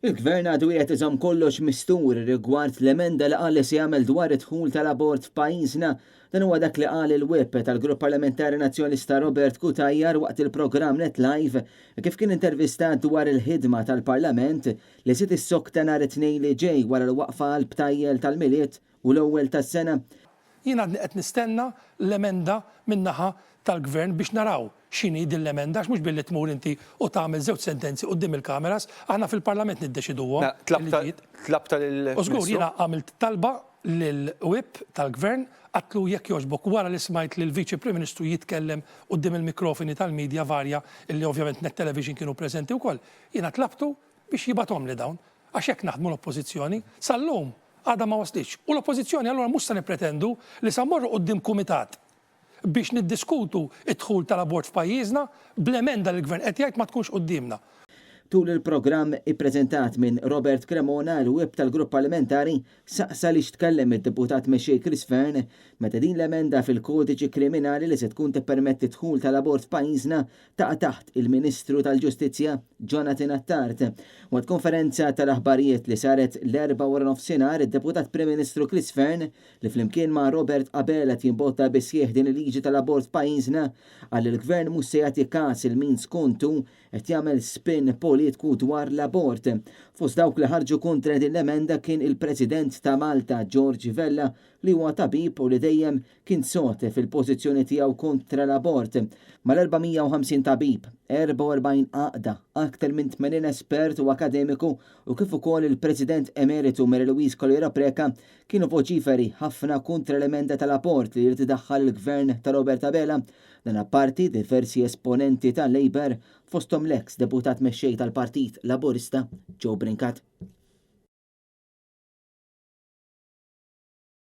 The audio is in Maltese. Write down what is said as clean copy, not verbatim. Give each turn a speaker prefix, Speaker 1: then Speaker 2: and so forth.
Speaker 1: Il-Gvern għadu qiegħed iżomm kollox mistur rigward l-emenda li qal li se jagħmel dwar id-dħul tal-abort f'pajjiżna. Dan huwa dak li qal il-Whip tal-Grupp Parlamentari Nazzjonalista Robert Cutajar waqt il-programm Net Live kif kien intervistat dwar il-ħidma tal-Parlament li se tissokta nhar it-Tnejn li ġej wara l-waqfa għall-btajjel tal-Milied u l-Ewwel tas-Sena.
Speaker 2: Jien għadni qed nistenna l-emenda min-naħa tal-Gvern biex naraw x'inhi din l-emenda għax mhux billi tmur inti u tagħmel żewġ sentenzi quddiem il-kameras, aħna fil-Parlament niddeċiduhom il-liġijiet.
Speaker 3: Tlabtha lill-Ministru?
Speaker 2: U żgur, jiena għamilt talba lill-Whip tal-Gvern, għadtlu jekk jogħġbok wara li smajt lill-Viċi Prim Ministru jitkellem quddiem il-mikrofoni tal-media varja illi ovvjament Net Television kienu preżenti wkoll, jiena tlabtu biex jibgħathomli dawn għax hekk naħdmu l-Oppożizzjoni. Sal-lum għadha ma waslitx. U l-Oppożizzjoni allura mhux se nippretendu li sa mmorru quddiem kumitat biex niddiskutu d-dħul tal-abort f'pajjiżna bl-emenda li l-Gvern qed jgħid ma tkunx quddiemna.
Speaker 1: Tul il-programm ippreżentat minn Robert Cremona, il-Whip tal-Grupp Parlamentari saqsa għaliex tkellem id-Deputat Mexxej Chris Fearne meta din l-emenda fil-Kodiċi Kriminali li se tkun tippermetti d-dħul tal-abort f'pajjiżna taqa' taħt il-Ministru tal-Ġustizzja Jonathan Attard. Waqt konferenza tal-aħbarijiet li saret l-Erbgħa waranofsinhar, id-Deputat Prim Ministru Chris Fearne, li flimkien ma' Robert Abela qed jimbotta bis-sħiħ din il-liġi tal-abort f'pajjiżna, qal li l-Gvern mhux se jagħti kas 'il min skontu qed jagħmel spin politku dwar l-abort. Fost dawk li ħarġu kontra din l-emenda kien il-President ta' Malta George Vella li huwa tabib u li dejjem kien sod fil-pożizzjoni tiegħu kontra l-abort. Mal-450 tabib, 44 għaqda, aktar minn 80 espert u akademiku u kif ukoll il-President Emeritu Mary Louise Coleiro Preca kienu voċiferi ħafna kontra l-emenda tal-abort li jrid idaħħal il-Gvern ta' Robert Abela. Dan apparti diversi esponenti tal-Labour fosthom l-eks Deputat Mexxej tal-Partit Laburista Joe Brincat.